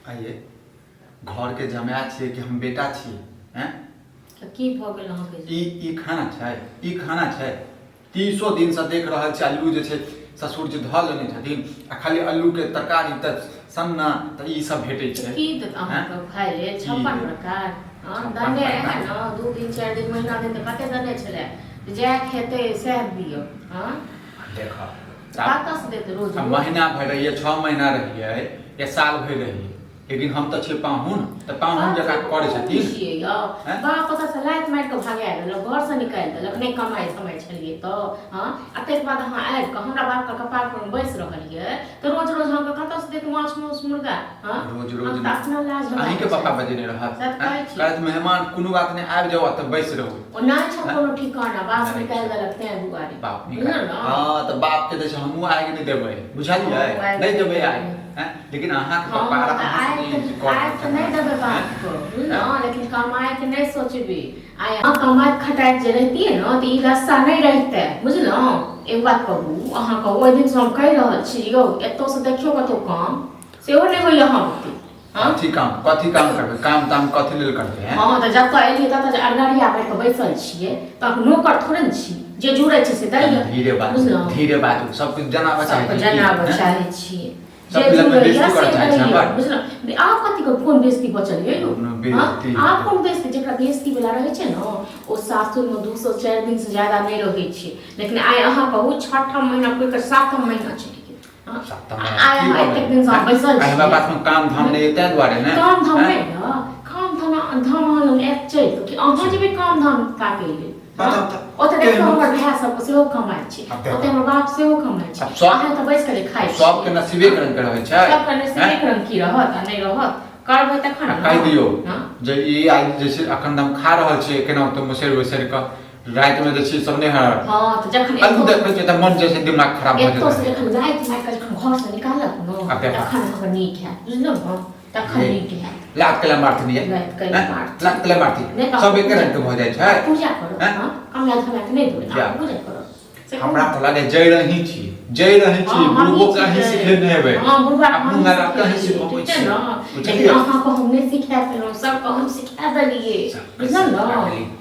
आइए घरके जमाय छियै कि हम बेटा छियै हैं तऽ की भऽ गेल अहाँके ई ई खाना छै ई खाना छै तीसो दिनसँ देख रहल छी अल्लू जे छै ससुर जी धऽ लेने छथिन आ खाली अल्लूके तरकारी तऽ सन्ना तऽ ई सब भेटै छै की देत अहाँके खाय लेल छप्पन प्रकार हँ छप्पन दने रहै प्रकार। ने 2 दिन 4 दिन महीना दिन तऽ कते दने छलै जएह खेतै सएह दियौ हँ देख कतऽसँ देत रोज आ महीना भरि रहियै 6 महीना रहियै या साल भरि रहियै लेकिन हम तऽ छियै पाहुन तऽ पाहुन जकाँ करै छथिन छियै यौ हैं? बाप ओतऽ लात मारि कऽ भगा देलक घरसँ निकालि देलक नहि कमाइ धमाइ छलियै तऽ हँ आ ताहिके बाद अहाँ आबि कऽ हमरा बापके कपार पर बैस रहलियै तऽ रोज रोज अहाँके कतऽसँ देत माछ मांस मुर्गा हँ रोज रोज हम तऽ अपना लाज हमरा अहींके छै। पापा बजेने रहत सएह तऽ कहै छी। कहत मेहमान कोनो बात नहि आबि जाउ आ तऽ बैस रहू ओ नहि छै कोनो ठिकाना बाप नहि निकालि छै। देलक तें दुआरे बाप बुझलहुँ निकाल ने हँ तऽ बाप के दै छै हमहूँ आगि नहि देबै बुझलियै हँ, आगि नहि देबै नहि आगि देबै। हैं? लेकिन अहाँके हँ पप्पा तऽ अहाँ आइ से तऽ आइ तऽ नहि देबै बापके बुझलहुँ लेकिन कमाइके नहि सोचबै आइ अहाँ कमाइत खटाइत जे रहितियै ने तऽ ई दशा नहि रहितै बुझलहुँ एक बात कहू अहाँके ओहि दिनसँ हम कहि रहल छी यौ एतऽसँ देखियौ कतहु काम सेहो नहि होइए अहाँ बुते हँ कथी काम करबै काम ताम कथी लेल करबै हैं हँ तऽ जतऽ एलियै ततऽ जे अरगरिया भरि कऽ बैसल छियै तऽ अहाँ नौकर थोड़े ने छी जे जुड़ै छै से दैए धीरे बाजू बुझलहुँ धीरे बाजू सब किछु जनाबऽ चाहै सबके छी की, जनाबऽ हैं? चाहै छियै सब जे लग मे जुड़ैए बेइज्जती से करऽ चाहै छी दैए हमर? बुझलहुँ आब कथी के कोन बेइज्जती बचल यै यौ कोनो हँ? बेइज्जती। आब कोन बेइज्जती जेकरा बेइज्जती वला रहै छै ने ओ सासुरमे 2 से 4 दिनसँ ज्यादा नहि रहै छै लेकिन आइ अहाँ कहू छठम महीना पुरि कऽ सातम महीना चलि गेल हँ? सातम महीना आइ की अहाँ भऽ एतेक गेल? दिनसँ अहाँ बैसल आइ हमरा छी पासमे काम धाम नहि यऽ ताहि दुआरे ने काम धाम हैं? नहि ने काम धाम धाम अहाँ लग आयत चलि कऽ कि अहाँ जेबै काम धाम ताकै लेल बताउ तऽ, ओतऽ देखियौ केहन- हमर भाय सबके सेहो कमाइ छै आब देखो। ओतऽ हमर बाप सेहो कमाइ छै आब सब- अहाँ तऽ बैस कऽ जे खाइ छी सबके नसीबे के रंग के रहै छै सबके नसीबे हैं? के रंग की रहत आ नहि रहत करबै तखन आ ने कहि दियौ हँ? जे ई आइ जे छै अखन हम खा रहल छियै केना तऽ मुसरि उसरि कऽ रातिमे जे छै सब नहि हरत हँ तऽ जखन आलू एतौ देखै छियै तऽ मन जे छै दिमाग खराब भऽ एतौ से जेतै जखन राति मारि कऽ जखन घरसँ निकालत ने आब देखा। तखन अहाँके नीक हैत बुझलहुँ ने तखन हे। नीक हैत लात केला मारथिन ये लात केला हैं? मारथिन। लात केला मारथिन नहि तऽ सब एके रंग के भऽ जाइ छै पूजा करू हैं? हँ कमला धमला के नहि देबै जा। अहाँ पूजा करू से हमरा तऽ लागे जय रही छी जय रही छी हँ, हमही बुढ़बो के अहीं छी सिखेने हेबै हँ बुढ़बा के अपनो हमही माय बाप के अहीं सिखेलियै, सिखबै ठीक छै छी ने लेकिन बुझलियै अहाँके हम नहि सिखा पेलहुँ सबके हम सिखा देलियै सबके बुझलहुँ सिखा ने देलियै।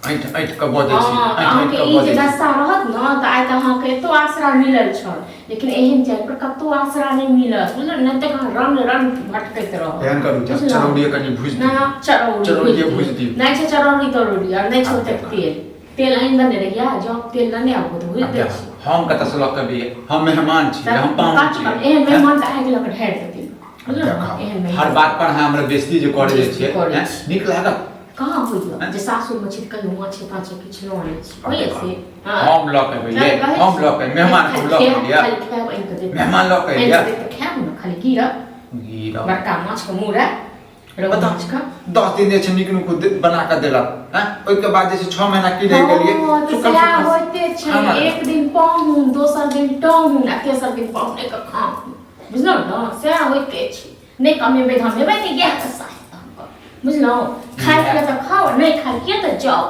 ऐंठ ऐंठ कऽ बजै छी हँ तऽ ऐंठ ऐंठ अहाँके कऽ ई जे बजै छी दशा रहत ने तऽ आइ तऽ अहाँके एतो आसरा मिलल छल लेकिन एहन जाय पर कतौ आसरा नहि मिलत बुझलहुँ नहि तऽ अहाँ रंग रंग भटकैत रहब एहन करू जे बुझलहुँ? चरौड़िये कनि भुजि ना दियौ चरौड़ी चरौड़िये भुजि भुजि दियौ। दियौ। नहि छै चरौड़ी तरौड़ी आर नहि छै आब ओतेक देखा। तेल तेल आनि देने रहियै जब तेल लेने आबू तऽ भुजि आब दै देखा, छी हम कतऽसँ लऽ कऽ अबियै हम मेहमान छी हम पाहुन कथी छी करब? एहन मेहमान तऽ आगि लऽ कऽ ढारि देथिन बुझलहुँ देखा, ने? एहन हर मेहमान बात पर अहाँ हमरा बेइज्जती जे करै जाइ बेइज्जती छियै करै हैं? छी। नीक लागत कहाँ होइए हैं? जे सासुरमे छी तऽ कहियो माछे ताछे किछु नहि आनै छी आब होइए देखा, से हँ? हम लऽ कऽ अबियै चल, कहै हम छी। लऽ कऽ मेहमान खाली हम लऽ कऽ खायब, अबियै खाली खायब आनि कऽ देब मेहमान लऽ कऽ आनि अबियै कऽ देब तऽ खायब ने खाली गिरब गिरब बड़का माछके मूड़ा रोहु बताउ माछके 10 दिन जे छै नीक नुक बना कऽ देलक हैं ओहिके बाद जे छै 6 महीना की रहि गेलियै हँ, तऽ सुखल सएह सुखल होइते छै खाना एक दिन पाहुन दोसर दिन टहुन आ तेसर दिन पाहुने के खाहुन बुझलहुँ ने सएह होइते छै नहि कमेबै धमेबै तऽ इएह दशा हेत अहाँके बुझलहुँ खायके तऽ खाउ नहि खायके तऽ जाउ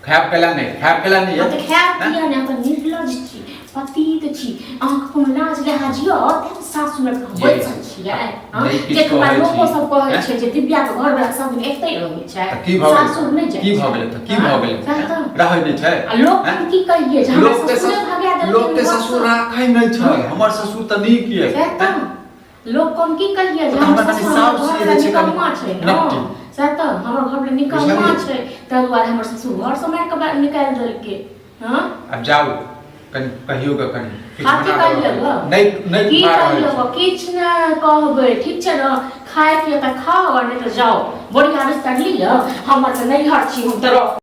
खायब केला नहि खायब केला नहि हम तऽ खायब हैं? किया नहि हम तऽ निर्लज छी पतित छी अहाँके कोनो लाज लिहाज यऽ तें सासुर मे ये, बैसल छियै हँ? नहि किछु जे हमरा कहै लोको छी, सब कहै हैं? छै जे दिव्या के घरवला सब दिन एतै रहै छै तऽ की भऽ गेलै सासुर नहि जाइ की भऽ छै। गेलै तऽ की हँ? भऽ गेलै सएह तऽ। रहै नहि छै आ लोक हैं? की कहिए जे हमरा लोक के ससुरे भगा देलकै लोक के घरसँ। ससुर राखै नहि छै हमर ससुर तऽ नीक ये सएह तऽ लोक कम की कहिए जे तऽ हमर हमरा कनि ससुर हमर साउस घरवला जे छै कनि निकम्मा छै ने नपटी। सएह तऽ हमर घरवला निकम्मा बुझलियै? छै ताहि दुआरे हमर ससुर घरसँ मारि कऽ निकालि देलकै हँ आब जाउ कनि कहियो के कनि किछु कथी बना कहियो देबै। गऽ? नहि नहि की खा रहल कहियो छी। गऽ? किछु नहि कहबै ठीक छै ने खायके तऽ खाउ आ नहि तऽ जाउ बोरिया बिस्तर लिअ हमर तऽ नैहर छी हम तऽ रहब।